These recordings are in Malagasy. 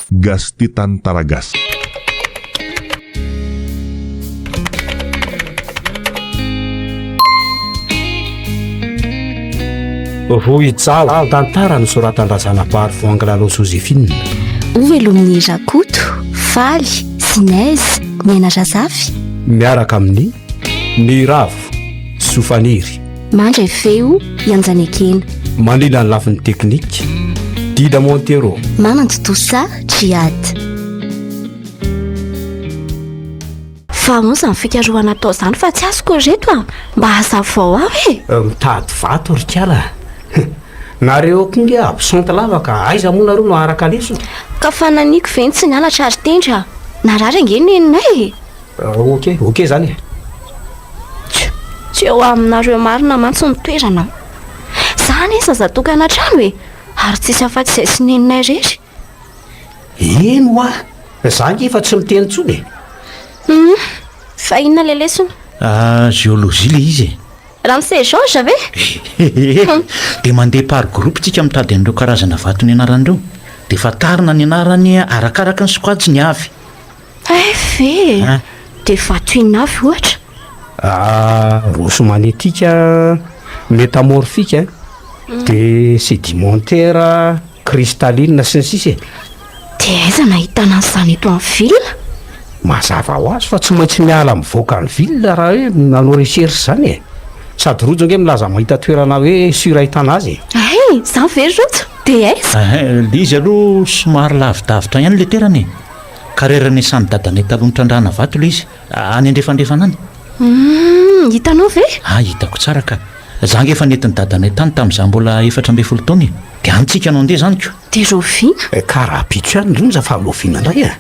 Gasy Tantara Gasy. Vohijala, tantara nosoratan-dRazanabary Voangilalao Joséphine. Hovelomin'i Rakoto, Faly, Sinez, Niaina Razafy. Miaraka amin'ny Niravo, Sofaniry. Mandray feo, Ianjanekena. Mandrindra ny lafiny teknika, Dida Montero. Manantontosa, Djihad. Fa ahoana izany fikarohana atao izany fa tsy azoko ry reto a! Mba hazavao aho e! Mitady vato ry kala a! Nareo koa nge absente lava ka aiza moa nareo no haharaka lesona? Ka fa naniko ve ny tsy nianatra ry Tendry a! Narary ange neninay e! Ok, ok zany e! Tsy, tsy eo aminareo marina mantsy ny toerana a! Za anie zaza tokana an-trano e! Ary tsisy afa-tsy izay sy neninay irery. Eny hoa! Za ange efa tsy miteny intsony e! Hum, fa inona ilay lesona? Ah, géologie ilay izy e! Ramose Georges ve? Ehe, dia mandeha par groupe tsika mitady an'ireo karazana vato nianarana ireo, dia fantarina ny anarany arakaraka ny sokajiny avy. Hay ve e! Dia vato inona avy ohatra? Ah, roche magnétique, métamorphique, dia sédimentaire, cristalline sy ny sisa e. Dia aiza no ahitana an'izany eto amin'ny ville? Mazava ho azy fa tsy maintsy miala mivoaka ny ville raha hoe manao recherche izany e. Sady Rojo ange milaza mahita toerana hoe sur ahitana azy e. Hay, izany ve ry Rojo? Dia aiza? Ilay izy aloha somary lavidavitra ihany ilay toerana e. Carrière niasan'i dadanay taloha nitrandrahana vato ilay izy, any andrefandrefana any. Humm, hitanao ve? Ah, hitako tsara ka. Za ange efa nentin'i dadanay tany tamin'izaho mbola 14 taona e. Dia any tsika no handeha izany ko. Dia rahoviana? Ka rahampitso ihany indrindra fa rahoviana indray e?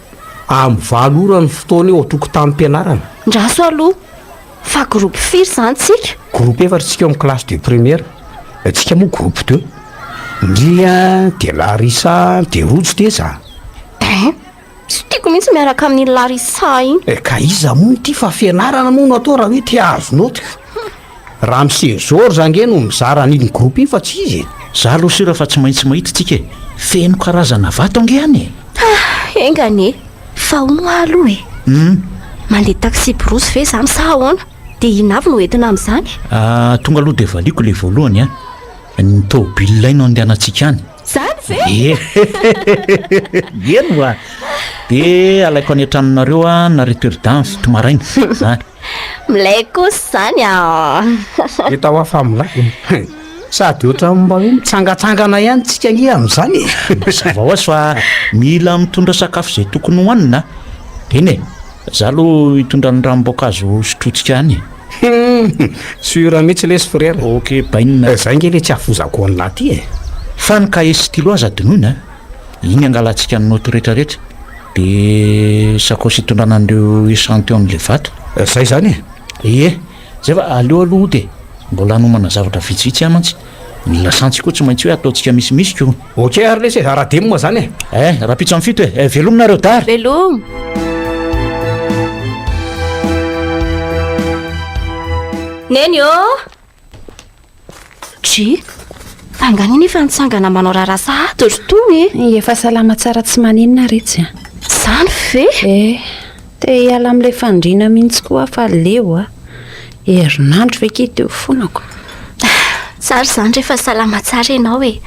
Amin'ny valo ora ny fotoana eo an-tokotanim-pianarana. Ndraso aloha, fa groupe firy izany tsika? Groupe efatra tsika eo amin'ny classe de première. Tsika moa groupe deux. Ndry a, dia Larissa, dia Rojo dia za. Hein! Tsy tiako mihitsy miaraka amin'iny Larissa iny. Eh, ka iza moa ity fa fianarana moa no atao raha hoe te hahazo naoty ka. Ramose Georges ange no mizara an'iny groupe iny fa tsy izy e. Za aloha sur fa tsy maintsy mahita tsika e. Feno karazana vato ange any e. Ah, enga anie. Fa hono hoa aloha e. Hum. Mandeha taxi-brousse ve izany sa ahoana? Dia inona avy no entina amin'izany? Ah, tonga aloha dia valiako ilay voalohany an. Ny tôbile no andehanantsika any. Zany ve? Ie. Eny hoa. Dia alaiko any an-tranonareo aho na Rotterdam fito maraina. Zany. Milay kosa izany ah. Hita hoa fa milay. Sady ohatran'ny mba hoe mitsangatsangana ihany tsika ange amin'izany e. Mazava ho azy fa mila mitondra sakafo izay tokony hohanina. Eny e, za aloha hitondra ny ranom-boankazo sotrointsika any e. Hum, sûr mihitsy lesy frera. Ok, bainina. Zay nge le tsy hafozako an'lah ty e. Fa ny kahie sy stylo aza adinoina a! Iny angalantsika ny naoty rehetrarehetra, de sakaosy hitondrana an'ireo echantillon le vato. Zay zany e! Ie, zay fa aleo aloha hody e! Mbola hanomana zavatra vitsivitsy aho mantsy. Ny lasantsy koa tsy maintsy hoe ataontsika misimisy ko. Ok ary lesy e, ara-demo zany e! Eh, rahampitso amin'ny fito e! Eh, veloma nareo dary! Veloma! Neny ô! Dry! Fa angaha neny efa nitsangana manao raharaha sahady ry Tony e? Efa salama tsara tsy maninona retsy a! Zany ve? Eh! Te hiala amin'ilay fandriana mihitsy koa aho fa leo a! Herinandro ve k'ity teo fonako? Tsara izany rehefa salama tsara ianao e!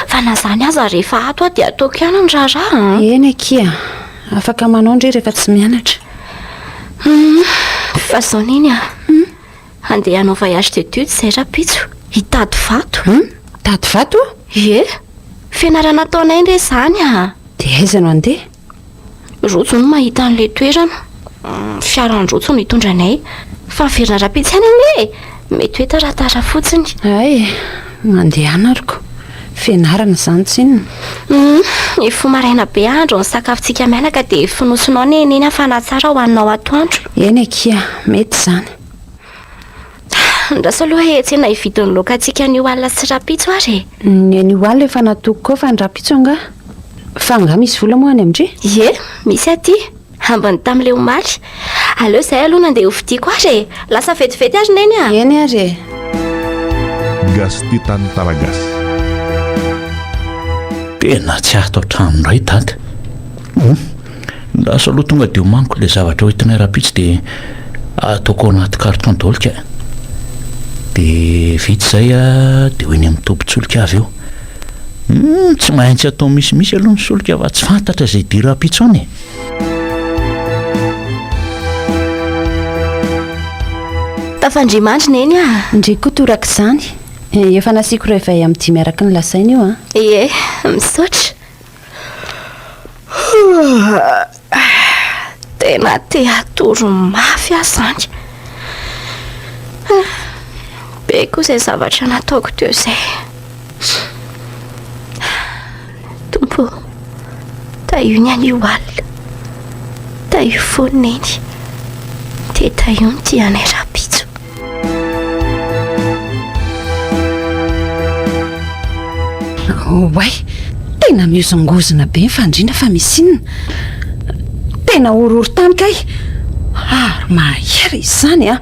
Fa na izany aza rehefa ato aho dia ataoko ihany ny raharaha an! Eny akia, afaka manao ndry rehefa tsy mianatra. Hum, fa izao neny a! Handeha hanao voyage d'études izay rahampitso, hitady vato. Hum, hitady vato? Ie, fianarana ataonay re izany a! Dia aiza no handeha? Rojo no mahita an'ilay toerana. Fiaran-dRojo no hitondra anay. Fa miverina rahampitso ihany anie e! Mety hoe taratara fotsiny. Hay e! Mandehana ary ko. Fianarana izany tsinona. Hum, hifoha maraina be andro ny sakafontsika mianaka dia fonosinao neny eny hafana tsara ho anao atoandro. Eny akia, mety izany. Andraso aloha hiantsena hividy ny laokantsika anio alina sy rahampitso ary e! Ny anio alina efa natokoko ao fa ny rahampitso angaha? Fa angaha misy vola moa any amin-dry? Ie, misy aty. Ambiny tamin'ilay omaly. Aleo izahay aloha nandeha hovidiako ary e! Lasa vetivety ary Neny a! Eny ary e! Gasy tia tany Taragasy. Tena tsy ato an-trano indray dada. Hum, lasa aloha tonga dia omaniko ilay zavatra hoentinay rahampitso dia ataoko ao anaty carton daholo ka. Dia vita izay dia ho eny amin'ny tobin-tsolika avy eo. Hum, tsy maintsy atao misimisy aloha ny solika fa tsy fantatra izay dia rahampitso any e. Tafandria mandry neny ah. Ndry koa torak'izany. Efa nasiako réveil amin'ny dimy araka ny lazaina io an. Ie, misaotra. Tena te hatory mafy aho izany. Be koa izay zavatra nataoko teo izay. Tompo ô, tahio ny anio alina. Tahio foana Neny. Dia tahio ny tianay rahampitso. Oay, tena mihozongozona be ny fandriana fa misy inona? Tena horohorontany kay! Ary mahery izany an!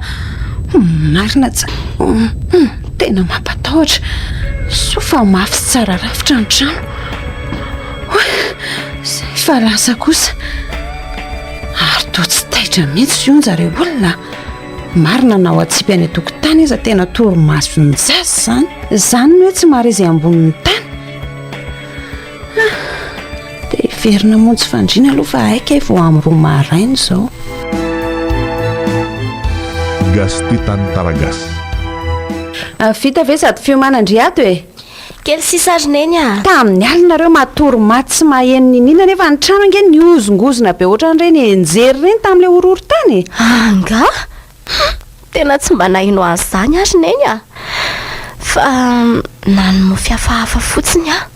Marina tsa... Tena mampatahotra. Soa fa mafy sy tsara rafitra ny trano. Oay, izay fa lasa kosa. Ary toa tsy taitra mihitsy io zareo olona. Marina na ho atsipy any an-tokotany aza tena torimason'ny zaza izany. Izany no hoe tsy mahare izay ambonin'ny tany. Ah, dia hiverina hamonjy fandriana aloha fa hay kay vao amin'ny roa maraina izao. Gasy tia tantara gasy. Ah, vita ve sady fiomanan-dry ato e? Kely sisa ry Neny a! Tamin'ny alina nareo matory maty tsy maheno niniana nefa ny trano ange nihozongozona be ohatran'ireny enjery ireny tamin'ilay horohorontany e! Angaha? Hum! Tena tsy mba naheno an'izany aho ry Neny a! Fa nanonofy hafahafa fotsiny aho.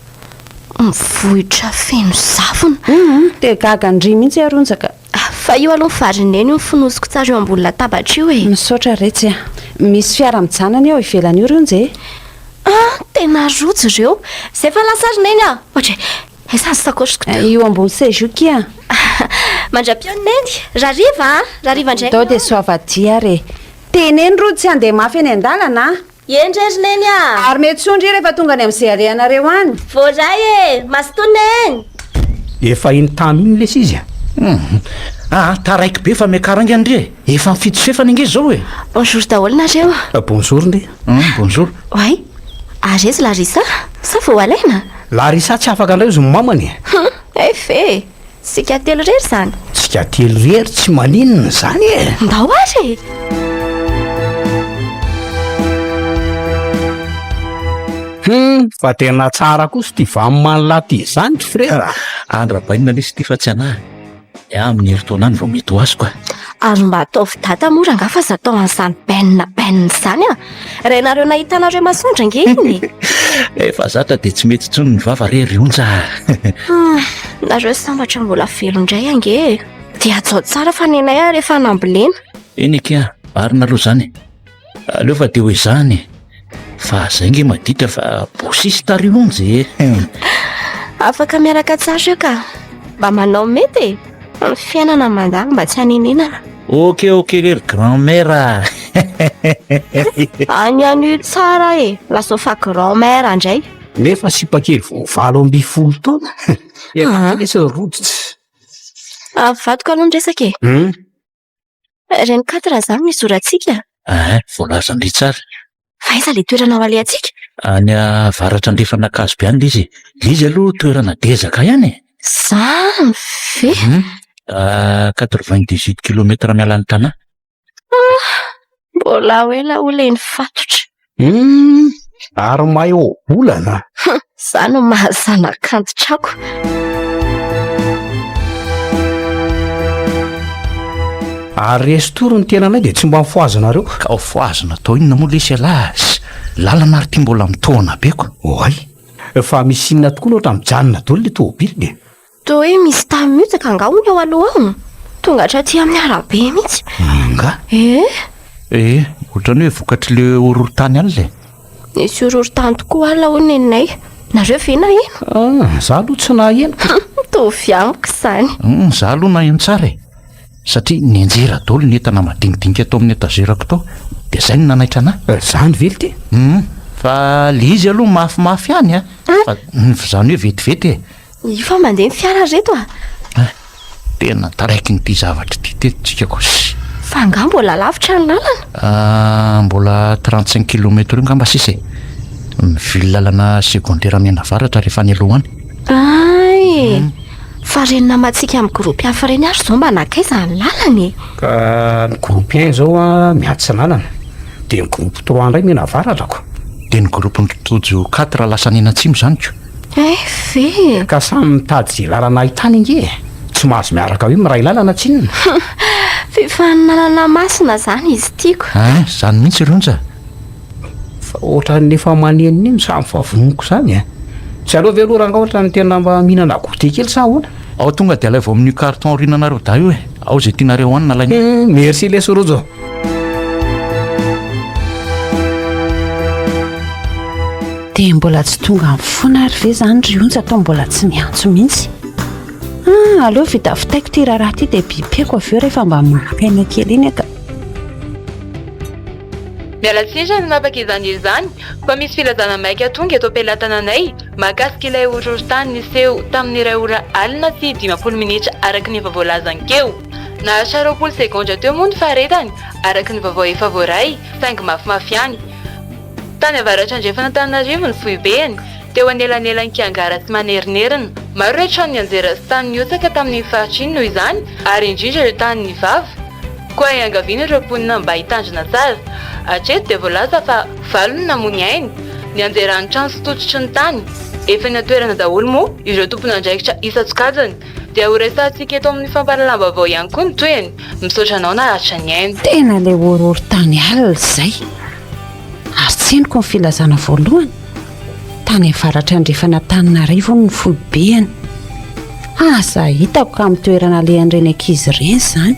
Mivohitra feno zavona. Hum! Dia gaga an-dry mihitsy aho ry Onja ka. Fa io aloha ny varin'i Neny io nofonosiko tsara eo ambony latabatra io e! Misaotra retsy a! Misy fiara mijanona anie ao ivelany io ry Onja e! Ah! Tena rojo ireo! Zay fa lasa ry Neny a! Ohatra e! Aiza ny sakaosiko teo? Io ambony seza io kia! Mandra-pihaona Neny! Rariva a! Rariva indray Ndao dia soavadia ary e! Teneno rojo tsy handeha mafy eny an-dalana a! Eny re ry Neny a! Ary mety soa ndry rehefa tonga any amin'izay alehanareo any. Voaray e! Mazotoa Neny! Efa iny tamy iny lesy izy a! Hum! Aa taraiky be fa miakara haingana ndry e! Efa ny fito sy fefany ange izao e! Bonjour daholo nareo. Bonjour ndry. Hum bonjour. Oay! Ary aiza Larissa? Sa vao alaina? Larissa tsy afaka indray ozy ny mamany e! Hum! Hay ve e! Tsika telo irery izany? Tsika telo irery tsy maninona izany e! Ndao ary e! Hum, fa tena tsara kosa ity vamoman'lah ty izany ry frera a! Andry Rabainina lesy ity fa tsy anah e! Amin'ny herintaona any vao mety ho azoko a! Ary mba ataovy data moa rangaha fa aza atao an'izany ben ben izany a! Rainareo nahitanareo masoandro ange iny e! Efa zatra dia tsy mety intsony ny vava re ry Onja a! Ah, nareo sambatra mbola velona indray ange e! Dia hajao tsara fa nenay ary efa nambolena. Eny akia, marina aloha izany e! Aleo fa dia ho ezahana e! Fa zay nge maditra fa bosista ry Onja e! Afaka miaraka tsara io ka! Mba manao mety e! Ny fiainana mandalo mba tsy hanenenana. Ok ok lery grand mère a! Any any io tsara e! Lazao fa grand mère indray. Nefa sipa kely vao 18 taona. Efa kely lesy rojo tsy. Avadiko aloha ny resaka e. Hum. Ireny quatre izany no izorantsika. Ein, voalazan-dry tsara. Fa aiza ilay toerana ho alehantsika? Any avaratra andrefan'Ankazobe any ilay izy e. Ilay izy aloha toerana dezaka ihany e. Izany ve? Hum, 98 kilomètre miala ny tanà. Ah, mbola ho ela ho ilay nifatotra. Hum, ary mahay ohabolana. Za no maha zanak'antitrako. Ary resy tory ny tenanay dia tsy mba mifohazanareo. Ka ho fohazina atao inona moa lesy ialahy a! Lalana ary ity mbola mitohana be ko. Oay! Fa misy inona tokoa loatra mijanona daholo ilay tomobilina e? Toa hoe misy tany mihotsaka angaha hono eo aloha ao? Tonga hatraty amin'ny arabe mihitsy. Angaha? Eh? Eh, ohatran'ny hoe vokatr'ilay horohorontany alina e. Nisy horohorontany tokoa alina hono neninay. Nareo ve naheno? Ah, za aloha tsy naheno. Mitovy amiko izany. Hum, za aloha naheno tsara e. Satria nianjera daholo ny entana madinidinika tao amin'ny etazerako tao, dia izay no nanaitra anà. Izany ve lty? Hum. Fa le izy aloha mafimafy ihany a! Fa izany hoe vetivety e! Io fa mandeha ny fiara ry reto a! Tena taraikin'ity zavatra ity teto tsika ko. Fa angaha mbola lavitra ny lalana? Ah, mbola 35 kilomètre eo ngamba sisa e. Mivily lalana secondaire mianavaratra rehefa any aloha any. Ay e! Fa ireny namantsika amin'ny groupe hafa ireny ary izao mba nankaiza ny lalana e? Ka ny groupe un izao a miatsinanana, dia ny groupe trois indray mianavaratra ko. Dia ny groupe ny Tojo quatre lasa any anatsimo izany ko. Eh ve e! Ka samy mitady izay lalana ahitany ange e! Tsy mahazo miaraka hoe miray lalana tsinona. Fifaninanana masina izany izy ity ko. Hein, izany mihitsy ry Onja. Fa ohatran'ny efa manenoneno samy vavoniko izany e! Tsy aleo ve aloha rangaha ohatran'ny tena mba mihinana goûter kely sa ahoana? Ao tonga dia alaivo amin'io carton aoriananareo dahy io e! Ao izay tianareo hanina alaina. Merci lesy Rojo. Dia mbola tsy tonga amin'ny foana ary ve izany ry Onja toa mbola tsy miantso mihitsy? Ah, aleo vita vitaiko ity raharaha ity dia bipeko avy eo rehefa mba maka aina kely iny ka. Miala tsiny raha nanapaka izany hira izany fa misy filazana maika tonga eto am-pelatananay mahakasika ilay horohorontany niseho tamin'ny iray ora alina sy 50 minitra araka ny efa voalazany teo. Naharitra 20 segondra teo moa ny faharetany araka ny vaovao efa voaray saingy mafimafy ihany. Tany avaratra andrefan'Antananarivo ny foibeny, teo anelanelan'i Kiangara sy Manerinerina. Maro ireo trano nianjera sy tany nihotsaka tamin'iny faritra iny noho izany, ary indrindra ireo tany nivava. Koa iangaviana ireo mponina mba hitandrina tsara. Hatreto dia voalaza fa valo no namoy ny ainy, nianjeran'ny trano sy tototry ny tany. Efa eny an-toerana daholo moa ireo tompon'andraikitra isan-tsokajiny. Dia ho resahantsika eto amin'ny fampahalalam-baovao ihany koa ny tohiny. Misaotra anao naharitra nihaino. Tena ilay horohorontany alina izay. Ary tsy henoko ny filazana voalohany. Tany avaratra andrefan'Antananarivo hono ny foibeny. Aza hitako ka amin'ny toerana alehan'ireny ankizy ireny izany.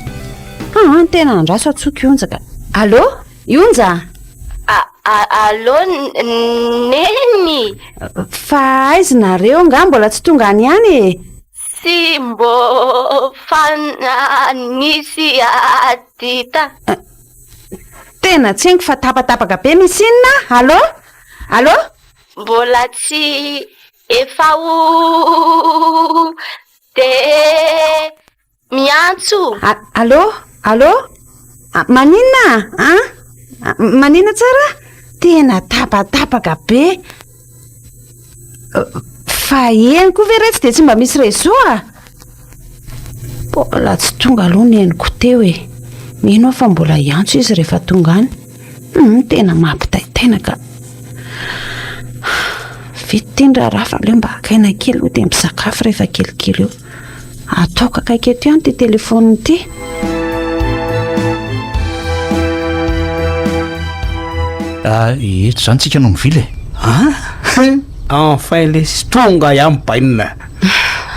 Aa, tena andraso antsoiko i Onja ka. Allô? I Onja? Allô Neny? Fa aiza nareo angaha mbola tsy tonga any ihany e? Tsy mbô fa nisy adita. Tena tsy haiko fa tapatapaka be misy inona? Allô? Allô? Mbola tsy efa ho de miantso. Allô? Allô? Maninona an? Maninona tsara? Tena tapatapaka be. Fa eny koa ve retsy dia tsy mba misy réseau a? Mbola tsy tonga aloha ny henoko teo e. Mino aho fa mbola hiantso izy rehefa tonga any. Hum, tena mampitaitaina ka. Vita ity ny raharaha fa aleo mba haka aina kely aloha dia misakafo rehefa kelikely eo. Ataoko akaiky eto ihany ity telefaonina ity. Ah, eto izany tsika no mivily e. Ah, enfin lesy tonga ihany bainina.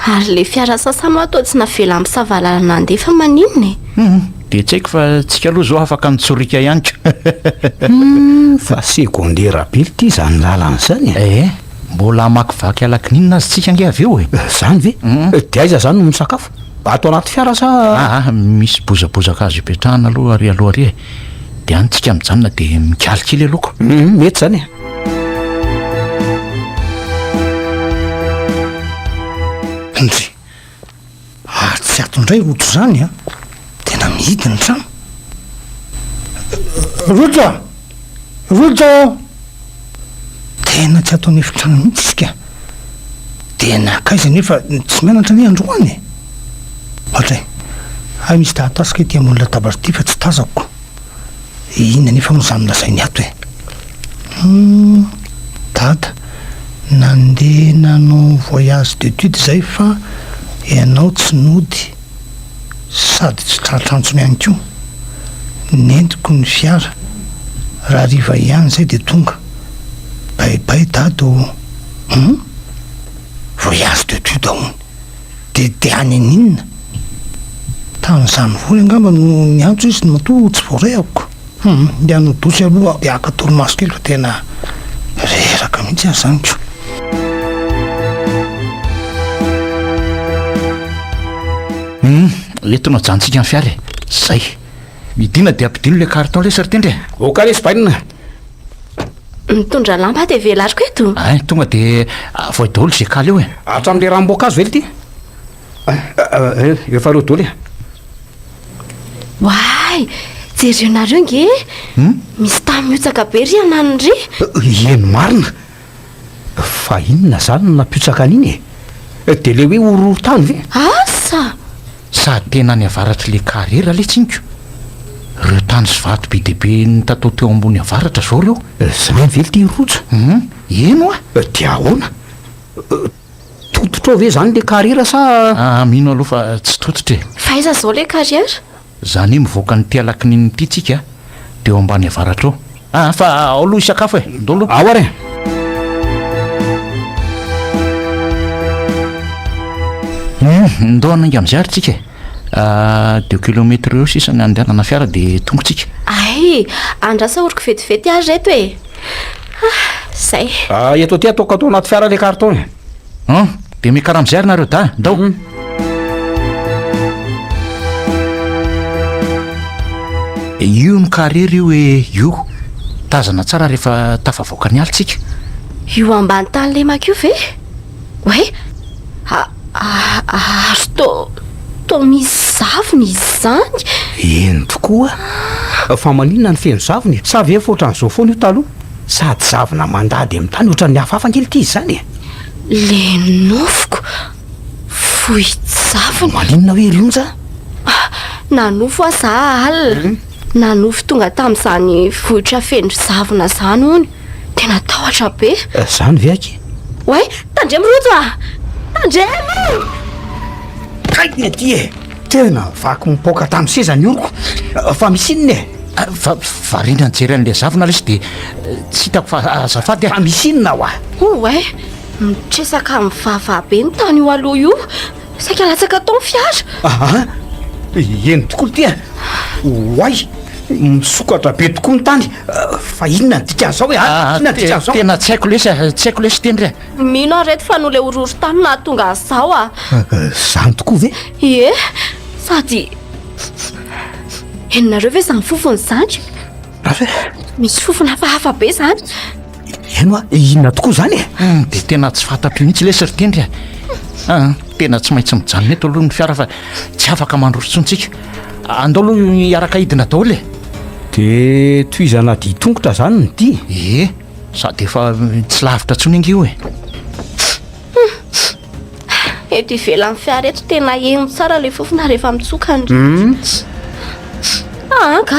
Ary le fiara sasany hoa toa tsy navela mpisava lalana handeha fa maninona e? Hum, dia tsy haiko fa tsika aloha izao afaka nitsoriaka ihany ka. Hum, fa secondaire be ity izany lalana izany e. Eh, mbola hamakivaky alakininina aza tsika ange avy eo e. Izany ve? Dia aiza izany no misakafo? Ato anaty fiara sa? Aa, misy bozabozaka azo ipetrahana aloha ary aloha ary e. Dia any tsika mijanona dia mikaly kely aloha ko. Hum, mety izany e. Ndry! Ary tsy ato indray Rojo izany an! Tena mihidy ny trano. Rojo a! Rojo ô! Tena tsy ato an'efitrano mihitsy isika. Dia nankaiza nefa tsy mianatra anie androany e! Ohatray, hay misy taratasy kay ity ambony latabatra ity fa tsy tazako. Inona anefa moa izany lazainy ato e? Humm, dada, nandeha nanao voyage d'étude izay fa ianao tsy nody sady tsy tratra antsony ihany koa. Nentiko ny fiara, raha hariva ihany izay dia tonga. Bye bye dada ô! Humm, voyage d'étude hono. Dia dia any aninona? Tamin'izany voly angamba no niantso izy matoa tsy voarehako. Hum, ndeha hanao douche aloha aho dia haka torimaso kely fa tena reraka mihitsy aho izany ko. Hum, eto no ajanontsika ny fiara e. Zay. Midina dia ampidino ilay carton lesy ry Tendry e. Ok lesy bainina. Mitondra lamba dia velariko eto? Ay, tonga dia avoay daholo izay kaly eo e. Hatramin'ilay ranom-boankazo ve ity? Efa ireo daholo e. Oay! Jerenareo nge e! Misy tany mihotsaka be ry ananona ry! Eny marina! Fa inona izany no nampiotsaka an'iny e? Dia ilay hoe horohorontany ve? Asa! Sady tena any avaratr'ilay carrière letsy iny ko! Ireo tany sy vato be dia be nitatao teo ambony avaratra izao ireo. Izany ve ity rojo? Hum! Eny hoa! Dia ahoana? Tototra ao ve izany ilay carrière sa? Ah, mino aloha fa tsy tototra e! Fa aiza izao ilay carrière? Izany hoe mivoaka an'ity Alakininina ity tsika dia eo ambany avaratra eo. Ah, fa ao aloha hisakafo e! Ndao aloha. Ao ary e! Hum, ndao hanainga amin'izay ary tsika e! Ah, deux kilomètres eo sisa ny andehanana fiara dia tonga tsika. Hay! Andraso ahoriko vetivety ary reto e! Ah, zay. Ah, eto aty ataoko ato anaty fiara ilay carton e! Hum, dia miakara amin'izay ary nareo dahy, ndao. Io ny carrière io e, io. Tazana tsara rehefa tafavoaka ny ala tsika. Io ambany tany lemaka io ve? Oay, ary toa toa misy zavona izany. Eny tokoa, fa maninona no feno zavona e? Sa ve efa ohatran'izao foana io taloha? Sady zavona mandady amin'ny tany ohatran'ny hafahafa ange ity izy izany e! Le nofoko fohi-javona. Maninona hoe ry Onja? Nanofo aho za alina. Nanofy tonga tamin'izany vohitra feno zavona izany hono. Tena tahotra be. Izany ve aky? Oay, tandremo Rojo a! Tandremo! Kay ny aty e! Tena vaky mipoaka tamin'ny seza ny oroko. Fa misy inona e? Fa variana nijery an'ilay zavona lesy dia tsy hitako fa azafady a! Fa misy inona hoa? Oay, mitresaka mivava be ny tany io aloha io. Saika latsaka tao ny fiara. Aa! Eny tokoa ity a! Oay! Misokatra be tokoa ny tany. Fa inona ny dikan'izao e? A? Inona ny dikan'izao? Tena tsy haiko lesy a! Tsy haiko lesy Tendry a! Mino aho reto fa noho ilay horohorontany no nahatonga an'izao a! Izany tokoa ve? Ie! Sady henonareo ve izany fofona izany? Raha ve? Misy fofona hafahafa be izany. Heno a, inona tokoa izany e? Hum, dia tena tsy fantatro mihitsy lesy ry Tendry a! Aa, tena tsy maintsy mijanona eto aloha ny fiara fa tsy afaka mandroso intsony tsika. Andao aloha hiaraka hidina daholo e! Dia tohizana dia tongotra izany ny dia? Ie, sady efa tsy lavitra intsony ange io e! Eto ivelan'ny fiara eto tena heno tsara ilay fofona rehefa mitsoka ny rivotra. Ah ka!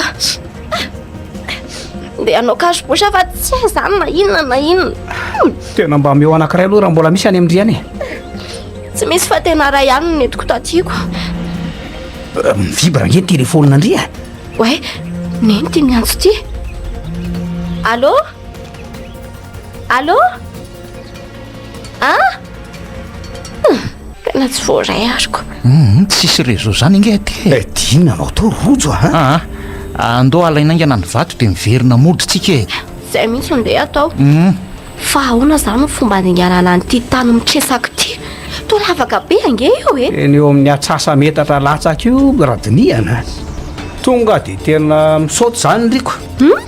Ndeha hanao cache-bouche fa tsy hay izany na inona na inona. Tena mba omeo anankiray aloha raha mbola misy any amin-dry any e. Tsy misy fa tena iray ihany no nentiko taty ko. Mi-vibre ange ny telefaonina-ndry e. Oay, neny ity miantso ity. Allô? Allô? Ah! Tena tsy voaray azoko. Hum, tsisy réseau zany ange aty e. Eh, Dina anao tao rojo a. Ah, ah, andao alaina haingana ny vato dia miverina mody tsika e. Zay mihitsy no ndeha atao. Hum. Fa ahoana zany no fomba handinganana an'ity tany mitresaka ity? Toa lavaka be ange io e. Eny eo amin'ny atsasa-metatra latsaka io raha dinihana. Tonga dia tena misaoty izany ry ko. Hum?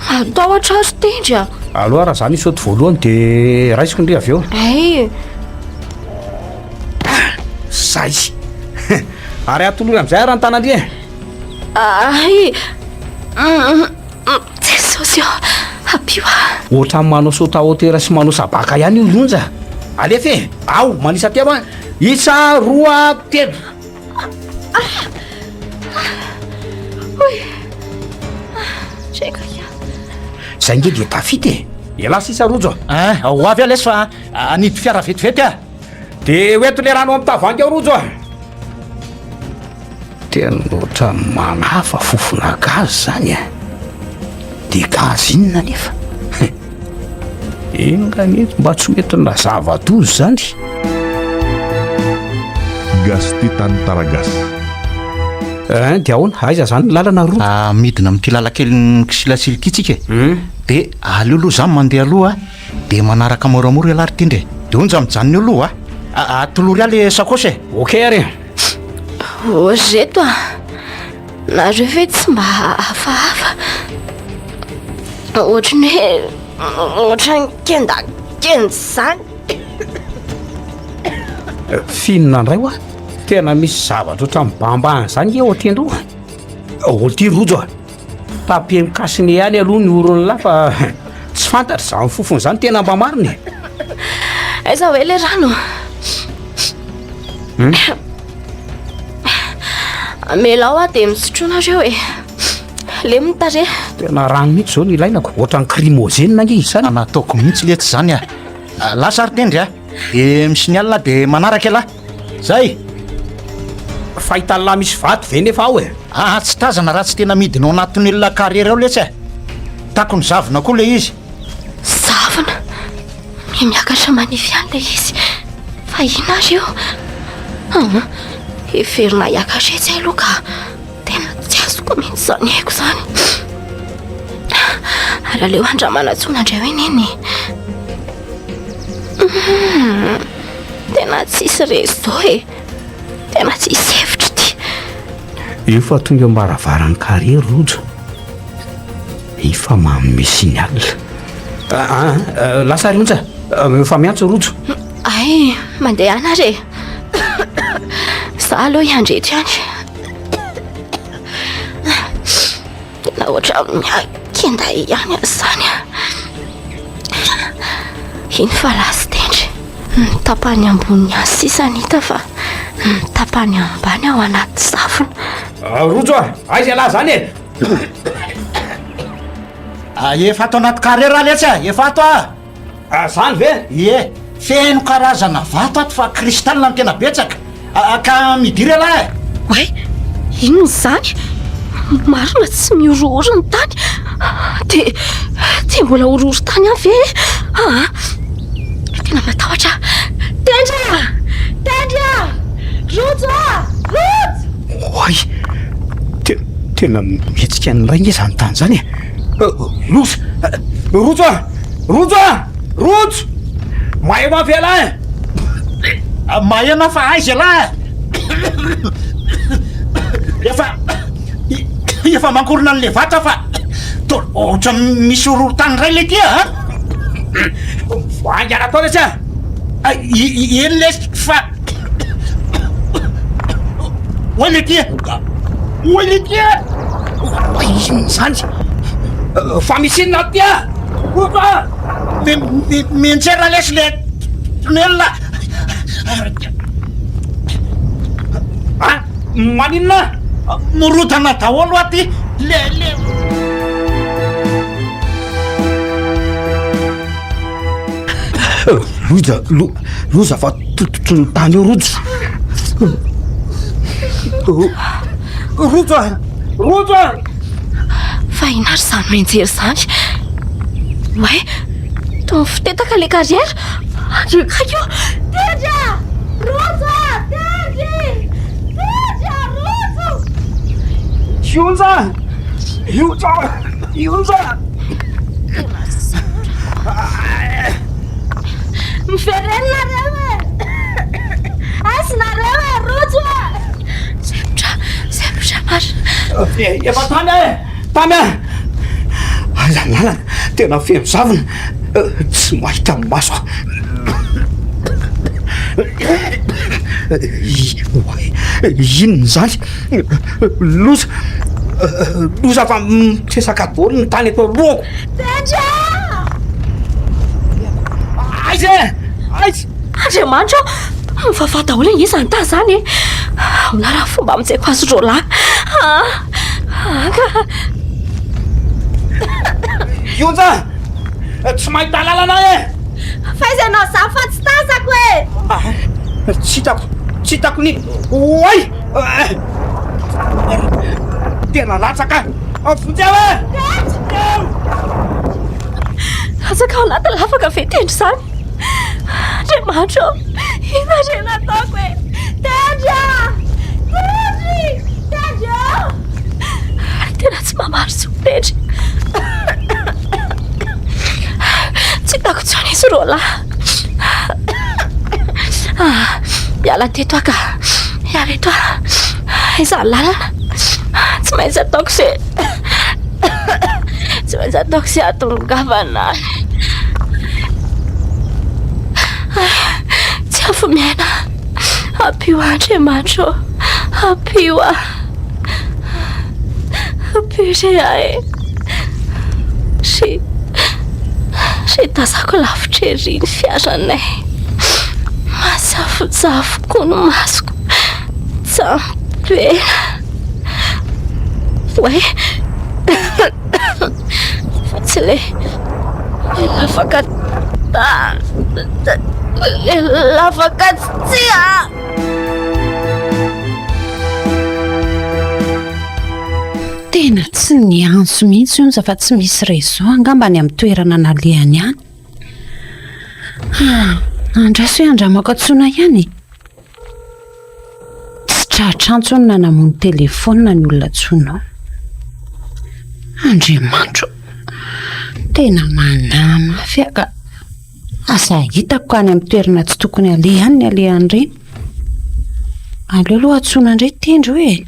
Matahotra aho ry Tendry a! Aloha raha za misaoty voalohany de raisiko ndry avy eo. Hay! Zay! Ary atolory amizay ary ny tanandry e! Hay! Jesosy ô! Ampio aho! Ohatran'ny manao saut à hauteur sy manao sabaka ihany io ry Onja! Alefa e! Ao! Manisa telo an! Isa, roa, telo! Zay nge dia tafita e! Elah sisa rojo a! Eh, ho avy aho lesy fa hanidy fiara vetivety ah! De ho eto le rano amin'ny tavoahangy ao rojo a! Tena ohatran'ny manafa fofona gaz zany e! De gaz inona anefa? Enga anie mba tsy ho entina zava-doza izany. Gasy tia tany Taragasy. Ein, dia ahoana? Aiza izany ny lalana roa? Ah, midina amin'ity lalankelin'ny kisilasila ity tsika e. Dia aleo aloha za mandeha aloha dia manaraka moramora ialahy ry Tindry e. Dia onja mijanona eo aloha a. Atolory ahy le sakaosy e. Ok ary e. Ô ry reto a! Nareo ve tsy mba hafahafa? Ohatran'ny hoe. Ohatran'ny kendakenda izany. F'inona indray hoa? Tena misy zavatra ohatran'ny mibahambahana izany nge ao an-tendro ao. Ô ty Rojo a! Tapeno cache-nez ihany aloha ny oron'ny lahy fa tsy fantatra izany fofona izany tena mba marina e! Aiza hoe le rano? Hmm? Amelao aho dia misotroa nareo e. Lemy ny tarehy. Tena rano mihitsy izao no ilainako, ohatran'ny crimogène ange izy izany. Nataoko mihitsy letsy izany a! Lasa ary Tendry a! Dia mi-signal aho dia manaraka ialahy. Zay! Fahita lahy misy vato ve nefa ao e? Aa tsy tazana raha tsy tena midina ao anaty tunnel carrière ao letsy a! Takony zavona koa ilay izy. Zavona? Miha miakatra manify ihany ilay izy. Fa inona ary io? Aa heverina hiakatra etsy aloha ka. Tena tsy azoko mihitsy izany haiko izany. Ary aleo andramana tsona indray hoe neny. Hmm, tena tsisy réseau e. Tena tsisy hevitra ity. Efa tonga eo am-baravaran'ny carrière Rojo. Efa manome signal. Ah, ah, ah, lasa ry Onja. Efa miantso Rojo. Ay, mandehana ary e. Za aloha hiandry eto ihany. Tena ohatran'ny miha-kenda ihany aho izany. Iny fa lasa tendry. Ny tapany ambony ihany sisa no hita fa ny tapany ambany ao anaty zavona. Rojo a! Aiza ialahy izany e? Efa ato anaty carré raha letsy a! Efa ato aho! Ah zany ve? Ie, feno karazana vato ato fa cristal no tena betsaka. Ka midira ialahy e! Oay, inona izany? Marina tsy mihorohoro ny tany? Dia, dia mbola horohoron-tany ihany ve e? Aa, tena matahotra aho. Tendry a! Tendry a! Rojo a! Rojo! Oay, te- tena mihetsika ny ray nge zany tany zany e! Loza! Rojo a! Rojo a! Rojo! Mahay mafy ialahy e! Mahay anah fa aiza ialahy e! Efa efa mankorona an'le vato aho fa toa ohatran'ny misy horohorontany indray le ty a! Haingana atao lesy a! Eny lesy fa Oay le ty e! Oay le ty e! Inona izany? Fa misy inona aty a? Opa! Mianjera lesy le tunnel. Ah, maninona? Mirodana daholo aty le le. Loza, lo, loza fa tototry ny tany eo Rojo. Rojo a! Rojo a! Fa inona ary izany mianjera izany? Oay, toa mifotetaka ilay carrière. Andrio akaiky io. Tendry a! Rojo a! Tendry! Tendry a! Rojo! Ionja! Ionja! Ionja! Miverena nareo e! Aiza nareo e! Rojo e! Sempotra, sempotra marina. Efa tamy aho e! Tamy aho! Aiza ny lalana? Tena feno zavona. Tsy mahita ny maso aho. Inona izany? Loza! Loza fa mitresaka daholo ny tany eto alohako. Tendry a! Aiza e! Aiza! Andriamanitra ô! Mivavaha daholo ange izany tany izany e! Ahoana raha fomba hamonjeko azy roalahy? Ah! Ah ka! Ionja! Tsy mahita lalana aho e! Fa aiza ianao izany fa tsy tazako e! Ah! Tsy hitako, tsy hitako ny... Oay! Tena latsaka! Vonjeo e! Latsaka ao anaty lavaka ve Tendry izany? Andriamanitra ô! Inona re no ataoko e? Tendry a! Tendry! Tendry ô! Tena tsy mamaly intsony Tendry. Tsy hitako intsony izy roalahy. Ah, hiala teto aho ka. Hiala eto aho. Aiza ny lalana? Tsy maintsy ataoko izay. Tsy maintsy ataoko izay hahatongavana any. Tsy afa-miaina aho. Ampio ahy Andriamanitra ô. Ampio aho. Ampio re ahy e. Ry, ry tazako lavitra ery ny fiaranay. Mazafotsafo koa ny masoko. Jampela. Oay. Fa tsy le lavaka le lavaka tsy a. Tena tsy niantso mihitsy onja fa tsy misy réseau angamba any amin'ny toerana nalehany any. Ah, andraso hoe andramako antsoina ihany e. Tsy tratra antso hono na namono telefaonina ny olona antsoinao. Andriamanitro ô! Tena manahy mafy aho ka. Aza hitako ka any amin'ny toerana tsy tokony haleha any ny alehan'ireny. Aleo aloha antsoina indray Tendry hoe e.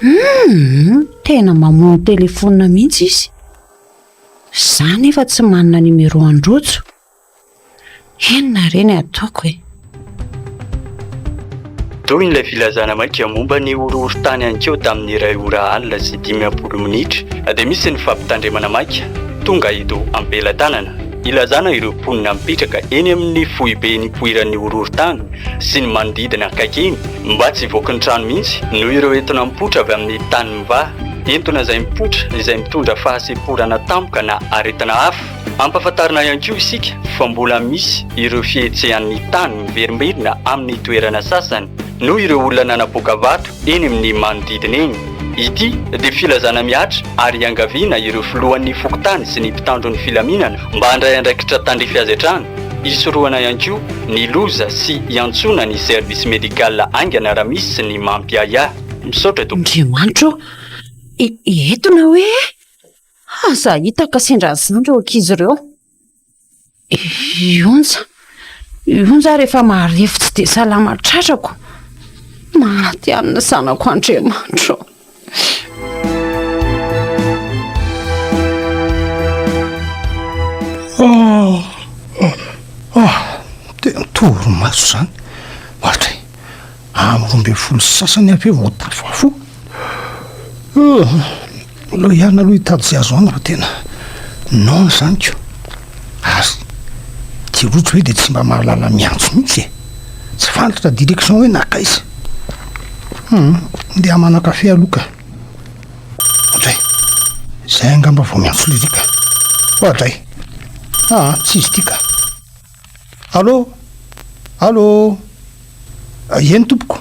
Hum, tena mamono telefaonina mihitsy izy. Za nefa tsy manana numéro an-dRojo. Inona re ny ataoko e? Toy ilay filazana maika momba ny horohorontany ankeo tamin'ny iray ora alina sy 50 minitra dia misy ny fampitandremana maika tonga eto am-pelatanana ilazana ireo mponina mipetraka eny amin'ny foibe nipoiran'ny horohorontany sy ny manodidina akaiky eny mba tsy hivoaky ny trano mihitsy noho ireo entona mipoitra avy amin'ny tany mivaha, entona izay mipoitra izay mitondra fahasemporana tampoka na aretina hafa. Ampahafantarina ihany koa isika fa mbola misy ireo fihetsehan'ny tany miverimberina amin'ny toerana sasany noho ireo olona nanapoaka vato eny amin'ny manodidina eny. Ity dia filazana mihatra ary iangaviana ireo filohan'ny fokontany sy ny mpitandro ny filaminana mba handray andraikitra tandrify azy hatrany, hisorohana ihany koa ny loza sy hiantsoana ny service médical haingana raha misy ny mampiahiahy. Misaotra tompoko. Andriamanitra ô! Entona hoe? Aza hita ka sendra an'izany ireo ankizy ireo. I Onja, i Onja ary efa marefo tsy dia salama tratrako. Maty any ny zanako Andriamanitra ô. Oh, oh, oh, tena torimaso izany. Ohatra e, amin'ny 12 sy sasany aho ve vao tafafoha? Aleo ihany aloha hitady izay azo hanina fa tena noana izany ko. Ary ity rojo ve dia tsy mba mahalala miantso mihitsy e. Tsy fantatra direction hoe nankaiza. Hum, ndeha hamana kafe aloha ka. Oadray, izay angamba vao miantso lery ka. Oadray, aa tsy izy ity ka. Allô, allô, eny tompoko,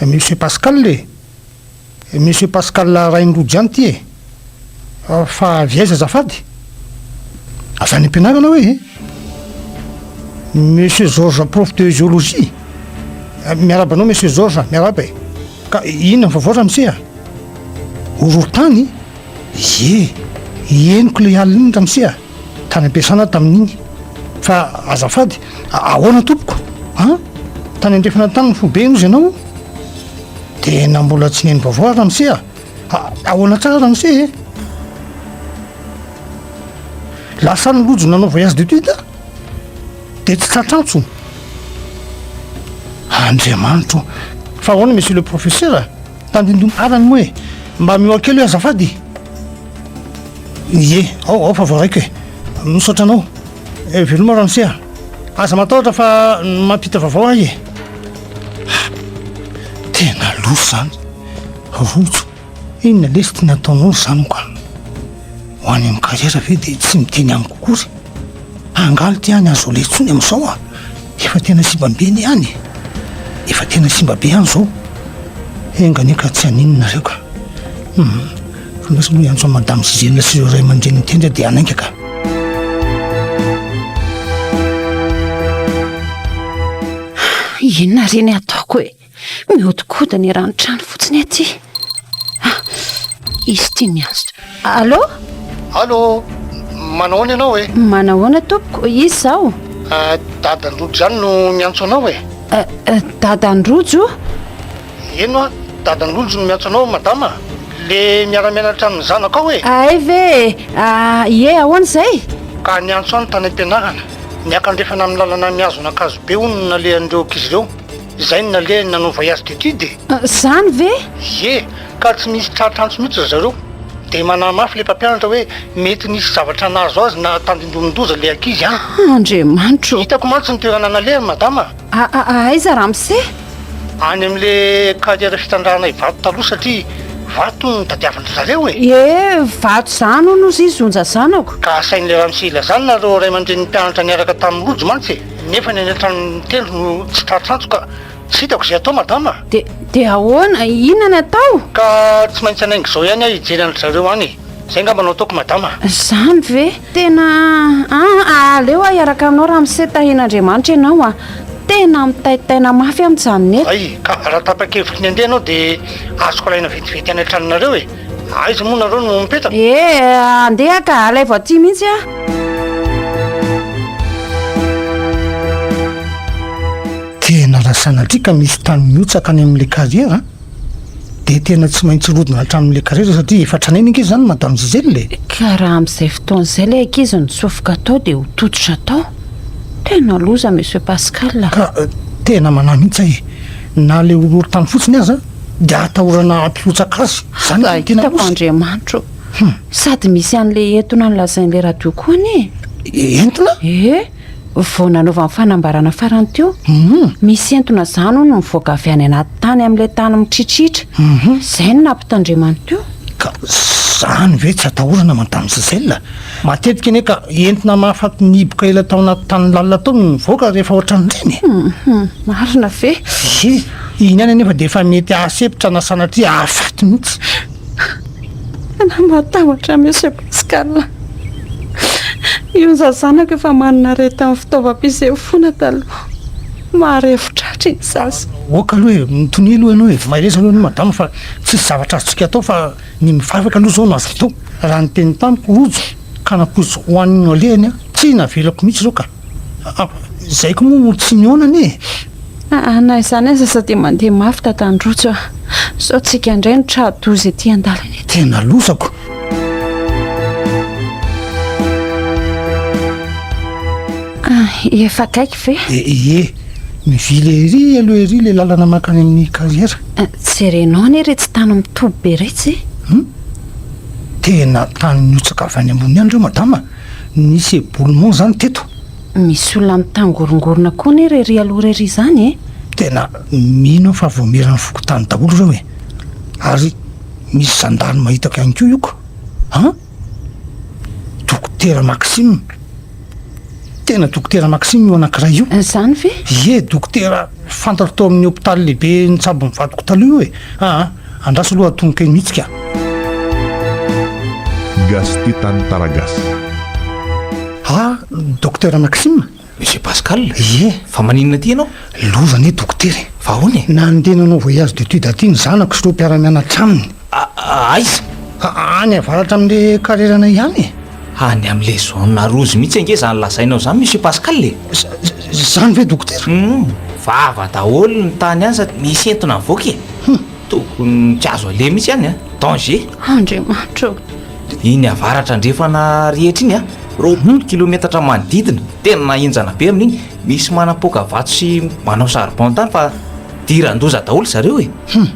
Monsieur Pascal e. Monsieur Pascal Rainirojo ihany ity e! Fa avy aiza azafady? Avy any am-pianarana hoe e? Monsieur Georges prof de géologie? Miarahaba anao Monsieur Georges, miarahaba e! Ka inona ny vaovao ramose a? Horohorontany? Ie, henoko ilay alina iny ramose a! Tany am-piasana aho tamin'iny. Fa azafady, ahoana tompoko? An? Tany andrefana tany ny foibe hozy ianao? Tena mbola tsy neno vaovao aho ramose a! Ahoana tsara ramose e? Lasa any rojo nanao voyage d'étude dia tsy tratrantso. Andriamanitro o! Fa ahoana monsieur le professeur a? Tandindon arany moa e! Mba mihoa kely hoe azafady. Ie, ao ao fa voaraiko e! Misaotra anao. Veloma ramose a! Aza matahotra fa mampita vaovao ahy e! Tena loza izany. Rojo, inona lesy ity nataonao ry zanako a? Ho any amin'ny carrière ve dia tsy miteny amiko akory? Angaha ity any azo aleha intsony amin'izao a? Efa tena simba be anie any e! Efa tena simba be any izao. Enga anie ka tsy haninona nareo ka. Hum, andraso aloha hiantso an'i Madame Gisèle sy ireo ray aman-dreniny tendry aho dia hanainga ka. Inona re ny ataoko e? Mihodinkodina eran'ny trano fotsiny aty. Ah, izy ity miantso. Allô? Allô, manahoana ianao e? Manahoana tompoko, iza izao? Ah, Dadan-dRojo ihany no miantso anao e. Eh, eh, Dadan-dRojo? Eny hoa, Dadan-dRojo no miantso anao madama, le miara-mianatra amin'ny zanakao e. Hay ve e? Ah, ie, ahoana izay? Ka niantso ahy ny tany am-pianarana. Niakandrefana amin'ny lalana mihazo an'Ankazobe hono no nalehan'ireo ankizy ireo. Izay no nalehany nanao voyage d'étude e! Izany ve? Ie, ka tsy nisy tratra antso mihitsy ry zareo. Dia manahy mafy ilay mpampianatra hoe mety nisy zavatra nahazo azy na tandindomin-doza ilay ankizy an! Andriamanitro ô! Hitako mantsy ny toerana nalehany madama a! Aiza ramose? Any amin'ilay carrière fitrandrahana vato taloha satria vato hono no tadiavin-dry zareo e! Ie, vato izany hono ozy izy Onja zanako. Ka asain'ilay ramose ilazana nareo ray aman-drenin'ny mpianatra niaraka tamin'i Rojo mantsy e! Nefa ny any an-tranon'i Tendro no tsy tratra antso ka tsy hitako izay atao madama a! Dia, dia ahoana? Inona ny atao? Ka tsy maintsy hanainga izao ihany aho hijery an-dry zareo any e! Izay angamba no ataoko madama a! Izany ve? Tena aa aleo aho hiaraka aminao ramose tahian'Andriamanitra ianao a! Tena mitaitaina mafy aho mijanona eto. Hay, ka raha tapa-kevitry ny handeha ianao dia azoko alaina vetivety any an-tranonareo e! Aiza moa nareo no mipetraka? E, andeha ka, alaivo aty mihitsy aho. Tena raha sanatria ka misy tany mihotsaka any amin'ilay carrière an, dia tena tsy maintsy rodina hatramin'ilay carrière satria efa tranainy ange izany madame Gisèle e! Ka raha amin'izay fotoana izay ilay ankizy nitsofoka tao dia ho tototra tao. Tena loza Monsieur Pascal a! Ka tena manahy mihitsy aho e! Na ilay horohorontany fotsiny aza dia atahorana hampihotsaka azy. Izany no tena loza. Andriamanitro ô! Sady misy an'ilay entona nolazain'ilay radio koa anie e! Entona? Ee! Vao nanaovany fanambarana farany teo. Misy entona izany hono mivoaka avy any anaty tany amin'ilay tany mitritritra. Izay no nampitandremany teo. Ka izany ve tsy atahorana Madame Gisèle? Matetika anie ka entona mahafaty nihiboka ela tao anaty tany lalina tao no mivoaka rehefa ohatran'ireny e! Marina ve? Ie, iny ihany anefa dia efa mety hahasempotra na sanatria hahafaty mihitsy. Tena matahotra Monsieur Pascal. Io zazanako efa manana aretin'ny fitaovam-pisefoana taloha. Marefo tratra iny zaza. Ok aloha e, mitonia aloha ianao e, mahereza aloha ianao madama fa tsisy zavatra azontsika atao fa ny mivavaka aloha izao no azo atao. Raha niteny tamiko Rojo ka nampoiziko ho any no alehany aho, tsy navelako mihitsy izao ka. Izay koa moa tsy nihaona anie e. Aa na izany aza aza dia mandeha mafy dadan-dRojo a! Sao tsika indray no tra-doza ety an-dalana ety. Tena lozako. Efa akaiky ve? Ie, mivily ery aloha ery ilay lalana mankany amin'ny carrière. Jerenao anie iretsy tany mitoby be iretsy e! Hum! Tena tany nihotsaka avy any ambony any ireo madama, nisy éboulement izany teto. Misy olona mitangorongorona koa anie rery aloha rery izany e! Tena mino aho fa voameran'ny fokontany daholo ireo e! Ary misy zandary mahitako ihany koa io ko! An! Dokotera Maxime! Tena dokotera Maxime io anankiray io! Izany ve? Ie, dokotera fantatro tao amin'ny hopitaly lehibe nitsabo ny vadiko taloha io e! Aa! Andraso aloha atomboka eny mihitsy ka! Gasy tia tantara gasy. Ah, Docteur Maxime? Monsieur Pascal? Ie. Fa maninona aty ianao? Loza anie dokotera e. Fa ahoana e? Nandeha nanao voyage d'étude aty ny zanako sy ireo mpiara-mianatra aminy. Aiza? Any avaratra amin'ilay carrière-nay ihany e. Any amin'ilay zone rouge mihitsy ange izany lazainao izany Monsieur Pascal e. Izany ve dokotera? Hum, vava daholo ny tany any sady misy entona mivoaka e. Tokony tsy azo aleha mihitsy any an! Danger! Andriamanitra ô! Iny avaratra andrefana rehetra iny an, 20 kilometatra manodidina, tena henjana be amin'iny, misy manapoaka vato sy manao charbon tany fa diran-doza daholo zareo e!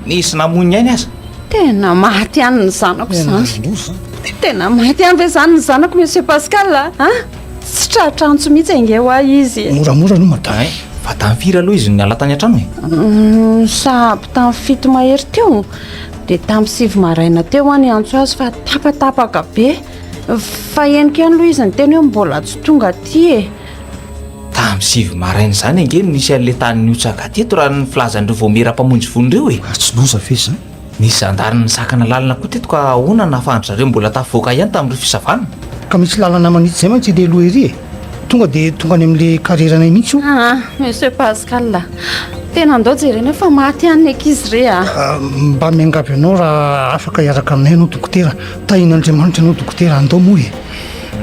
Nisy namoy ny ainy aza. Tena maty ihany ny zanako izany. Tena maty ihany ve izany ny zanako Monsieur Pascal a? Tsy tratra antso mihitsy ange hoa izy e. Moramora aloha madama. Hay, fa tamin'ny firy aloha izy no niala tany an-trano e? Sahabo tamin'ny fito mahery teo, dia tamin'ny sivy maraina teo aho niantso azy fa tapatapaka be. Fa henoko ihany aloha izy niteny hoe mbola tsy tonga aty e. Tamin'ny sivy maraina izany ange no nisy an'ilay tany nihotsaka teto raha ny filazan'ireo vaomiera mpamonjy vono ireo e. Ary tsy loza ve izany? Nisy zandary nisakana lalana koa teto ka ahoana no nahafahan-dry zareo mbola tafavoaka ihany tamin'ireo fisavana? Ka misy lalana manitsy izay mantsy ilay aloha ery e! Tonga dia tonga any amin'ilay carrière-nay mihitsy io. Aa, Monsieur Pascal a! Tena andao jerena fa maty ihany ny ankizy re a! Mba miangavy anao raha afaka hiaraka aminay ianao dokotera. Tahin'Andriamanitra ianao dokotera, andao moa e!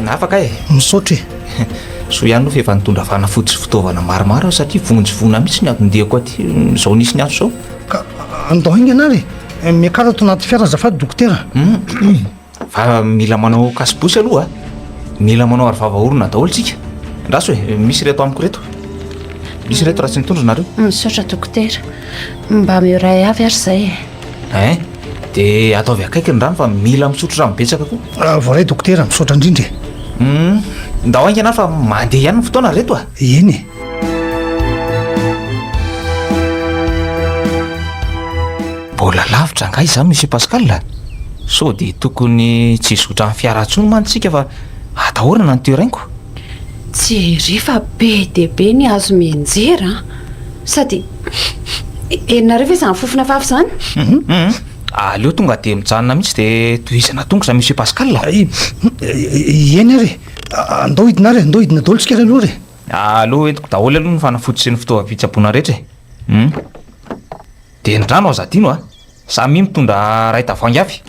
Afaka e! Misaotra e! Soa ihany aloha fa efa nitondra fanafody sy fitaovana maromaro aho satria vonjy voina mihitsy ny anton-diako aty izao nisy ny antso izao. Ka andao haingana ary e! Miakara ato anaty fiara azafady dokotera. Fa mila manao cache-bouche aloha a! Mila manao arovava orona daholo tsika. Andraso e, misy ireto amiko ireto. Misy ireto raha tsy nitondra nareo. Misaotra dokotera. Mba ameo iray avy ary izay e. Hein, dia ataovy akaiky ny rano fa mila misotro rano betsaka koa. Ah, voaray dokotera, misaotra indrindra e. Hum, ndao haingana ary fa mandeha ihany ny fotoana ry reto a. Eny e. Mbola lavitra angaha izany Monsieur Pascal a? Sao dia tokony tsy hizotra amin'ny fiara intsony mantsy isika fa atahorana ny terrain-ko. Jereo fa be dia be ny hazo mianjera an! Sady henonareo ve izany fofona hafahafa izany? Hum, aleo tonga dia mijanona mihitsy dia tohizana tongotra Monsieur Pascal a! Eny ary e! Andao hidina ary e! Andao hidina daholo tsika ary aloha e! Aleo entiko daholo aloha ny fanafody sy ny fitaovam-pitsaboana rehetra e! Hum. Dia ny rano aza adino a! Samia mitondra ray tavoahangy avy.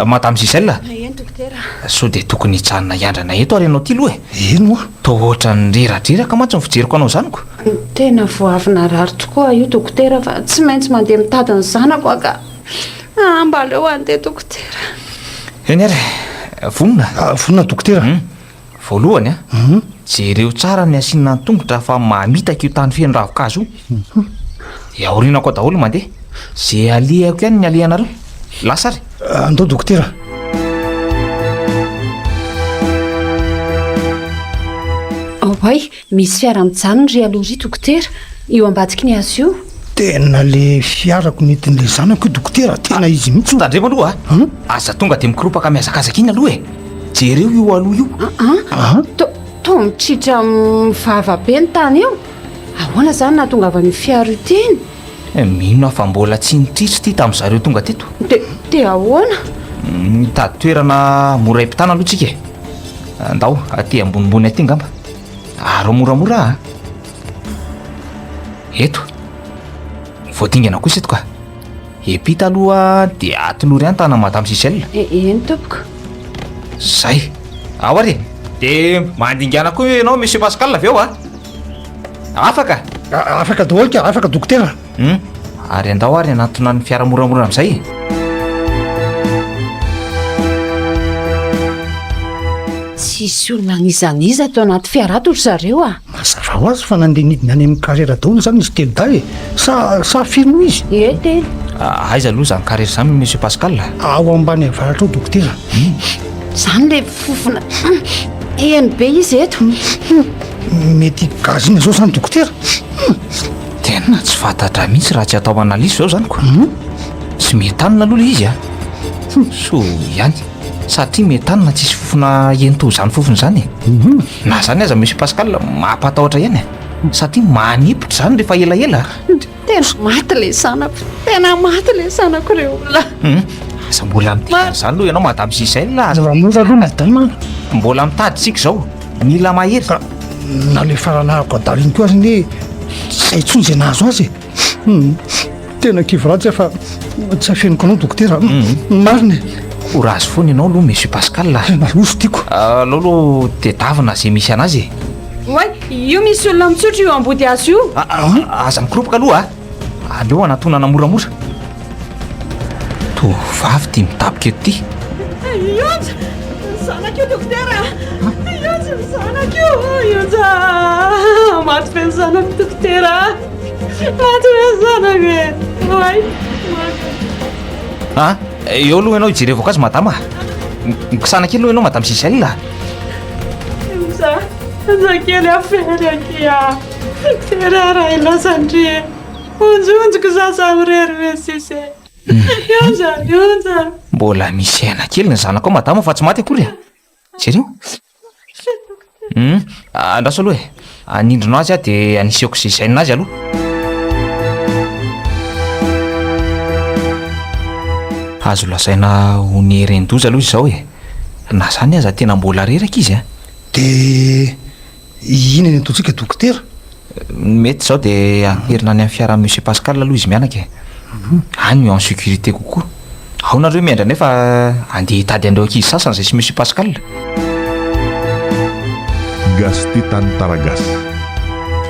Madame Gisèle, Eny dokotera. sao dia tokony hijanona hiandrana eto ary ianao ity aloha e? Eny hoa. Toa ohatran'ny reradreraka mantsy ny fijeriko anao izany ko. Tena vao avy narary tokoa aho io dokotera fa tsy maintsy mandeha mitady ny zanako aho ka. Ah, mba aleo handeha dokotera. Eny ary e, vonona? Vonona dokotera. Voalohany a, jereo tsara ny asiana ny tongotra fa mamitaka io tany feno ravin-kazo io. Dia aorianako ao daholo mandeha. Ze alehako ihany ny alehanareo. Lasa ary. Andao dokotera. Oay, misy fiara mijanona ry aloha ry dokotera, io ambadiky ny hazo io. Tena le fiarako nentin'le zanako io dokotera, tena izy mihitsy io. Tandremo aloha a! Aza tonga dia mikoropaka mihazakazaka iny aloha e! Jereo io aloha io. Aa, to, toa mitritra mivava be ny tany io. Ahoana izany nahatongavan'io fiara io teny? Eh, mino aho fa mbola tsy nitritra ity tamin'ny zareo tonga teto. De, de ahoana? Mitady toerana mora himpitana aloha tsika e. Andao, aty ambonimbony aty angamba. Arao moramora a. Eto. Voadingana kosa eto ka. Epita aloha dia atolory any tanan'i Madame Gisèle. Eny tompoko. Zay. Ao ary e. Dia mandingana koa ianao Monsieur Pascal avy eo a. Afaka? Afaka daholo ka, afaka dokotera. Hum, ary andao ary hanantona ny fiara moramora amin'izay e. Tsisy olona n'iza n'iza ato anaty fiara ato ry zareo a! Mazava ho azy fa nandeha nidina any amin'ny carrière daholo izany izy telodahy e! Sa sa firy moa izy? Ie, telo. Aiza aloha izany carrière izany Monsieur Pascal? Ao ambany avaratra ao dokotera. Izany ilay fofona heno be izy eto. Mety gaz inona izao izany dokotera? Tena tsy fantatra mihitsy raha tsy atao analyse izao izany ko. Tsy méthane aloha ilay izy a. Soa ihany. Satria méthane tsisy fofona heno toy izany fofona izany e. Na izany aza Monsieur Pascal mampatahotra ihany e. Satria manipotra izany rehefa elaela. Tena maty ilay zanako, tena maty ilay zanako ry olona. Aza mbola miteny an'izany aloha ianao Madame Gisèle a. Moramora aloha Madame a. Mbola mitady isika izao, mila mahery. Ka na ilay faranahako adala iny koa ary anie tsy hay intsony izay nahazo azy e. Tena kivy ratsy aho fa tsy afeniko anao dokotera. Marina e. Courage foana ianao aloha Monsieur Pascal a. Tena roso tiako. Aleo aloha tedavina izay misy anazy e. Oay, io misy olona mitsotra io ambody hazo io. Aza mikoropoka aloha a. Aleo anatonana moramora. Tovovavy ity mitapoka eto ity. Ionja! Ny zanako io dokotera a! Ionja ny zanako io! Ionja! Maty be ny zanako dokotera a! Maty be ny zanako e! Oay! Maty. A, eo aloha ianao hijerevako azy madama a! Mikisana kely aloha ianao madame Gisèle a! Ionja! Ionja kely afery akia! Fery aho raha hilaza-ndry e! Onjonjiko za samirery ve sisa e! Ionja! Ionja! Mbola misy aina kely ny zanakao madama fa tsy maty akory e! Jereo. Hum, andraso aloha e. Anindrona azy aho dia anisy oxygène azy aloha. Azo lazaina ho nieren-doza aloha izy izao e. Na izany aza tena mbola reraka izy a. Dia inona ny ataontsika dokotera? Ny mety izao dia aterina any amin'ny fiaran'i Monsieur Pascal aloha izy mianaka e. Any en sécurité kokoa. Ao nareo miandry anay fa andeha hitady an'ireo ankizy sasany izay sy Monsieur Pascal. Gasy tia tantara gasy.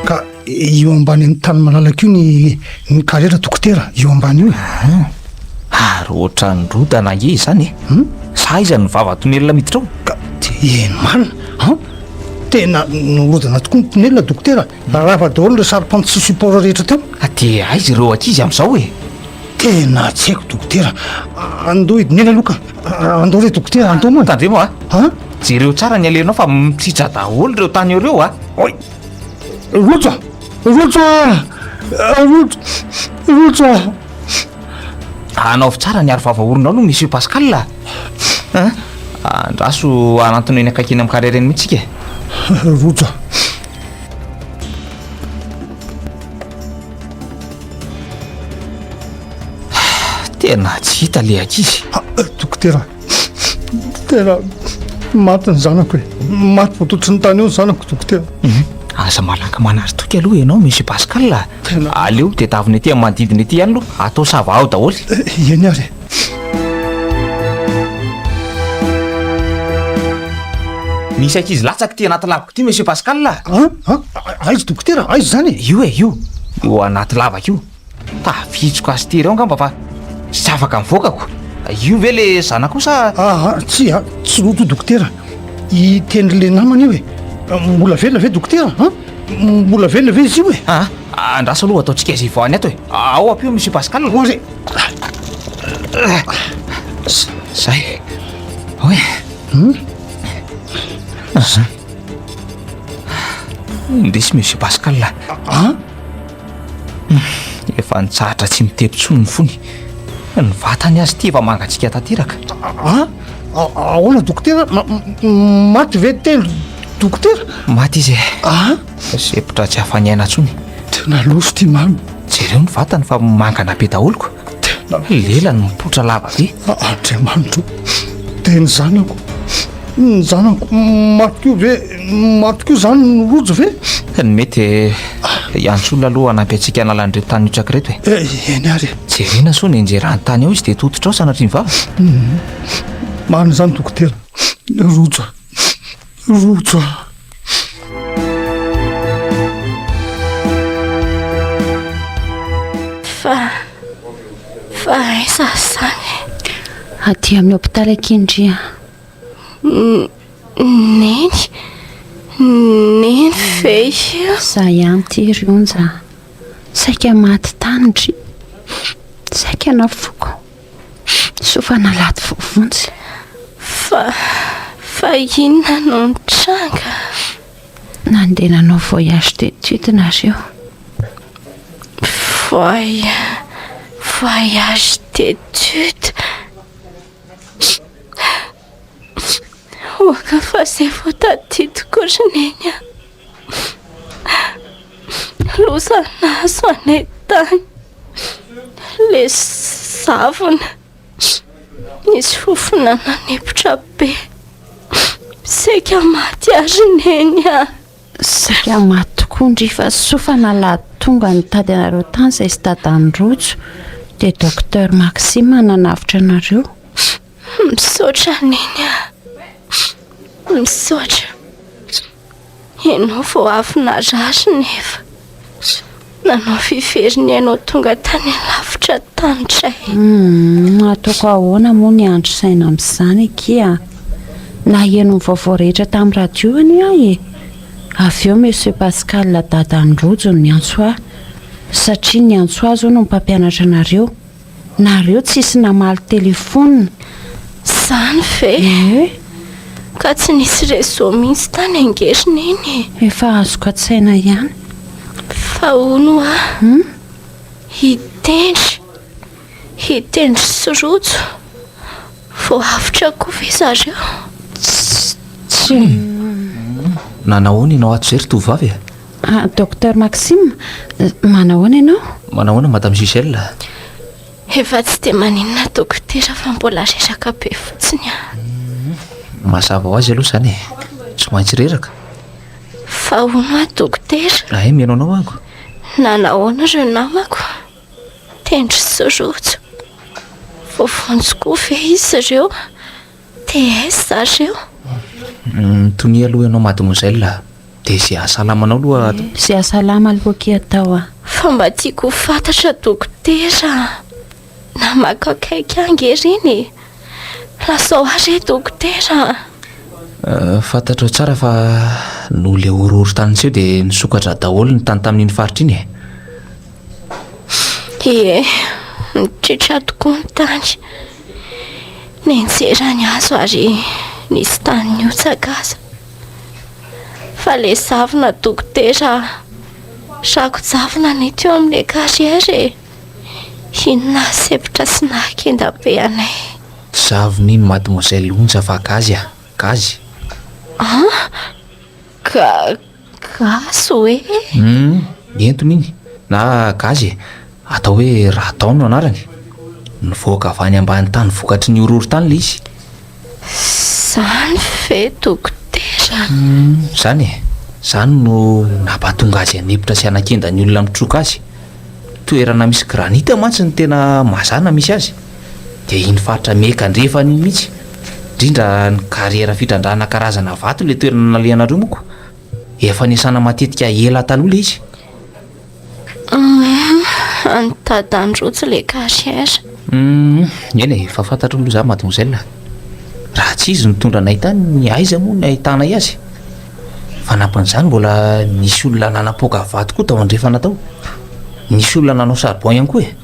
Ka io ambany amin'ny tany malalaka io ny ny carrière dokotera, io ambany io e. Ary ohatran'ny rodana ange izany e. Sa aiza ny vava tonelina miditra ao? Ka eny marina an! Tena nirodana tokoa ny tunnel dokotera, rava daholo ireo sarpente sy support rehetra teo. Dia aiza ireo ankizy amin'izao e? Tena tsy haiko dokotera. Andao hidina eny aloha ka. Andao re dokotera, andao moa. Tandremo a! Jereo tsara ny alehanao fa mitsitra daholo ireo tany eo ireo a! Oy! Rojo a! Rojo a! Rojo! Rojo a! Anaovy tsara ny aro vava orona aloha Monsieur Pascal a! Andraso hanantona eny akaiky eny amin'ny carrière eny mihitsy isika e! Rojo a! Tena tsy hita le ankizy. Dokotera, tena maty ny zanako e. Maty voatotry ny tany eo ny zanako dokotera. Mhm. Aza malaky manary toky aloha ianao Monsieur Pascal a. Aleo tedavina ety amin'ny manodidina ety ihany aloha, atao sava ao daholo. Eh, eny ary e. Misy ankizy latsaka ity anaty lavaka ity Monsieur Pascal a. An? An? Aiza dokotera? Aiza izany e? Io e, io. Io anaty lavaka io. Tafihitsoka azy ity ireo angamba fa tsy afaka mivoaka ko. Io ve le zanakao sa? Aa, tsia, tsy loto dokotera. I Tendry le namana io e. Mbola velona ve dokotera? An? Mbola velona ve izy io e? Aa, andraso aloha ataontsika izay hivoahany ato e. Ao ampio Monsieur Pascal. Ho re. Zay. Oe. Hmm? Zay. Indrisy Monsieur Pascal. An? Efa nitsahatra tsy mitepy intsony ny fony. Ny vatany aza ity efa mangatsiaka tanteraka. An? Ahoana dokotera? Maty ve tendry dokotera? Maty izy e. An? Sempotra tsy afa-niaina intsony. Tena loza ity mamy. Jereo ny vatany fa mangana be daholo ko. Tena Lelany mipoitra lava be. Andriamanitro, dia ny zanako, ny zanako maty koa ve, maty koa izany ny rojo ve? Ny mety e, hiantso olona aloha hanampy antsika hanala an'ireto tany mihotsaka ireto e. Eh, eny ary e. Jerena soa ny enjerany tany ao izy dia tototra ao sanatria ny vava. Marina izany dokotera. Rojo a, rojo a. Fa, fa aiza izany? Aty amin'ny hopitaly akia ndry a. Neny, neny ve io? Za ihany ity ry Onja a. Saika maty tany ndry. Saika nafoko. Soa fa nalaty voavonjy. Fa, fa inona no nitranga? Nandeha nanao voyage d'étude nareo. Voy, voyage d'étude? Oka fa izay vao tadidiko ry Neny a. Loza nahazo anay tany. Le zavona. Nisy fofona nanempotra be. Saika maty ahy ry Neny a. Saika maty tokoa ndry fa soa fa nalady tonga nitady anareo tany izay sy dadan'i Rojo dia Docteur Maxime nanavotra anareo. Misaotra Neny a. Misaotra. Ianao vao avy narary nefa nanao fiveriny ianao tonga tany lavitra tany dray. Humm, ataoko ahoana moa ny andry saina amin'izany akia a! Naheno ny vaovao rehetra tamin'ny radio anie aho e! Avy eo Monsieur Pascal dadan'i Rojo no niantso ahy, satria niantso azy hono ny mpampianatra anareo. Nareo tsisy namaly telephone. Zany ve? Ee. Ka tsy nisy réseau mihitsy tany ange ry Neny e. Efa azoko an-tsaina ihany. Fa hono hoa, i Tendry, i Tendry sy Rojo, vao avotra koa ve zareo? Tsy. Nanahoana ianao ato izay ry tovovavy e? Ah, Docteur Maxime, manahoana ianao? Manahoana Madame Gisèle? Efa tsy dia maninona dokotera fa mbola reraka be fotsiny aho. Mazava ho azy aloha izany e. Tsy maintsy reraka. Fa hono aho dokotera? Ay, mihaino anao aho. Nanahoana ireo namako? Tendry sy Rojo. Voavonjy koa ve izy ireo? TS zareo. Mitonia aloha ianao mademoiselle a. Dia izay hahasalama anao aloha atao. Izay hahasalama aloha akia atao a. Fa mba tiako ho fantatra dokotera a. Namako akaiky ahy ange ireny e. Lazao ahy re dokotera a. Fantatrao tsara fa noho ilay horohorontany niseho dia nisokatra daholo ny tany tamin'iny faritra iny e. Ie, nitritra tokoa ny tany. Nianjera ny hazo ary nisy tany nihotsaka aza. Fa ilay zavona dokotera, rako-javona anie teo amin'ilay carrière e. Iny nahasempotra sy nahakenda be anay. Zavona iny mademoiselle Onja fa gazy a! Gazy. An! Ga, gasy hoe? Hum, entona iny, na gazy e! Atao hoe radon no anarany. Nivoaka avy any ambany tany vokatry ny horohorontany ilay izy. Zany ve dokotera? Hum, zany e! Zany no nampahatonga azy hanempotra sy hanakenda ny olona mitroka azy. Toerana misy granite mantsy no tena mazàna misy azy. Dia iny faritra Meka andrefana iny mihitsy. Indrindra ny carrière fitrandrahana karazana vato ilay toerana nalehanareo manko. Efa niasana matetika ela taloha ilay izy. Hum, any Dadandrotsy ilay carrière. Hum, eny e, efa fantatro aloha izaho mademoiselle. Raha tsy izy nitondra anay tany, aiza moa no ahitanay azy? Fanampin'izany mbola nisy olona nanapoaka vato koa tao andrefana tao. Nisy olona nanao charbon ihany koa e.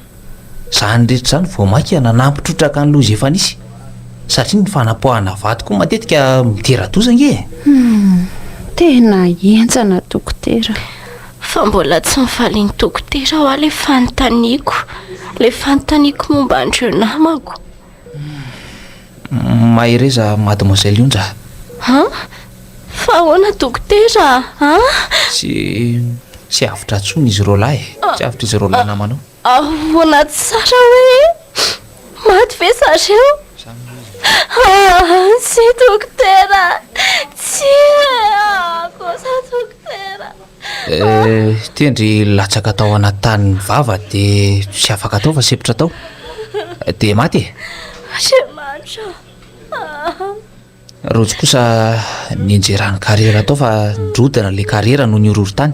Izany rehetra izany vao mainka nanampy trotraka ny loza efa nisy. Satria ny fanapoahana vato koa matetika mitera-doza ange e. Hum, tena henjana dokotera. Fa mbola tsy nivalian'i dokotera hoa ilay fanontaniako, ilay fanontaniako momba an'ireo namako. Mahereza mademoiselle Onja a. An? Fa ahoana dokotera a? Tsy tsy avotra intsony izy roalahy e. Tsy avotra izy roalahy namanao. Ahoana tsara hoe? Maty ve zareo? Ah, tsia dokotera, tsia e, kosa dokotera. Eh, Tendry latsaka tao anaty tany ny vava dia tsy afaka atao fa sempotra tao. Dia maty e. Andriamanitra ah. Rojo kosa nianjeran'ny carrière tao fa nirodana ilay carrière noho ny horohorontany.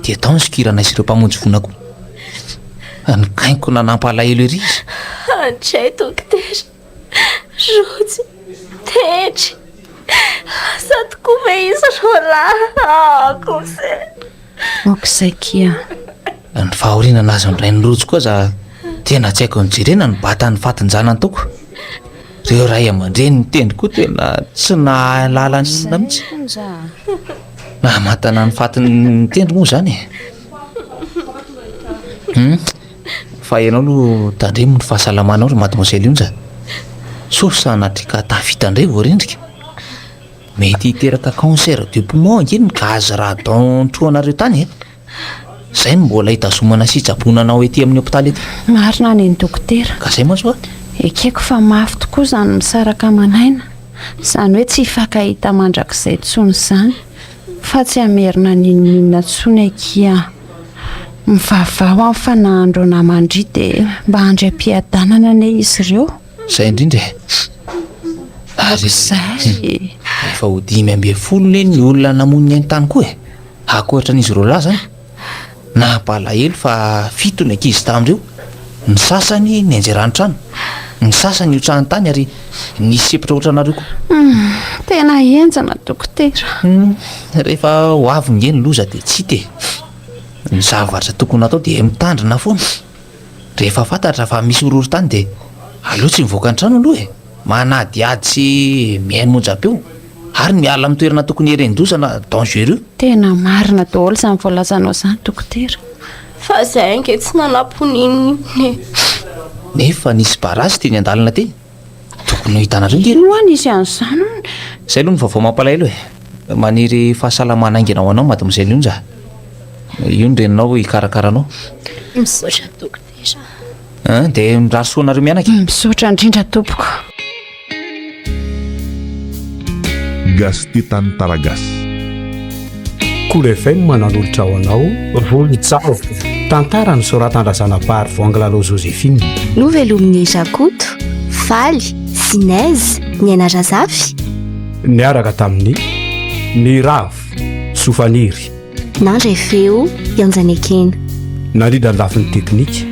Dia tao nisokiranay sy ireo mpamonjy voina koa. Nikainkona nampalahelo ery izy. Andray dokotera. Rojo, Tendry. Lasa tokoa ve izy roalahy? Ah, kosa. Aok'izay kia. Ny fahoriana nahazo ny rain'i Rojo koa aza tena tsy haiko nojerena ny batan'ny fatin-janany taoko. Ireo ray aman-dreny nitendry koa tena tsy nahalala n'inona mihitsy. Nahamantana ny fatin'ny nitendry moa izany e. Hmm. Fa ianao aloha tandremo ny fahasalamanao ry mademoiselle Onja. Sao sanatria ka tafita indray vao rendrika. Mety hiteraka cancer du poumon ange ny gaz radon trohanareo tany e. Izay no mbola hitazomana sy hitsaboana anao ety amin'ny hopitaly ety. Marina ny an'i dokotera. Ka izay mantsy hoa. Ekeko fa mafy tokoa izany misaraka aman'aina. Izany hoe tsy hifankahita mandrakizay intsony izany. Fa tsy hamerina n'inon'inona intsony akia. Mivavaha ho an'ny fanahin'ireo naman-dry dia mba handry am-piadanana anie izy ireo. Izay indrindra e. Ary efa ho 15 anie ny olona namono ny ainy tany koa e. Ankoatra an'izy roalahy izany. Nampalahelo fa fito ny ankizy tamin'ireo. Ny sasany nianjeran'ny trano, ny sasany nihotrahan'ny tany ary nisy sempotra ohatranareo koa. Hum, tena henjana dokotera. Hum, rehefa ho avy nge ny loza dia tsy hita e. Ny zavatra tokony hatao dia mitandrina foana. Rehefa fantatra fa misy horohorontany dia aleo tsy mivoaka ny trano aloha e. Manadihady sy mihaino onjam-peo ary miala amin'ny toerana tokony hieren-doza na dangereux. Tena marina daholo izany voalazanao izany dokotera. Fa zay ange tsy nanampo n'inon'inona e. Nefa nisy barazy teny an-dalana teny. Tokony ho hitanareo nge. Ino hoa nisy an'izany hono? Izay aloha ny vaovao mampalahelo e. Maniry fahasalamana haingana ho anao Mademoiselle Onja. Io ny reninao hikarakara anao. Misaotra dokotera. An, dia mirary soa anareo mianaka e. Misaotra indrindra tompoko. Gasy tia tantara gasy. Cool FM nanolotra ho anao Volontsavo. Tantara nosoratan-dRazanabary Voangilalao Joséphine. Novelomin'i Rakoto, Faly, Sinèse, Niaina Razafy. Niaraka tamin'i Niravo, Sofaniry. Nandray feo, Ianjanekena. Nandrindra ny lafiny teknika,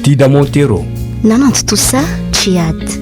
Dida Montero. Nanantontosa, Djihad.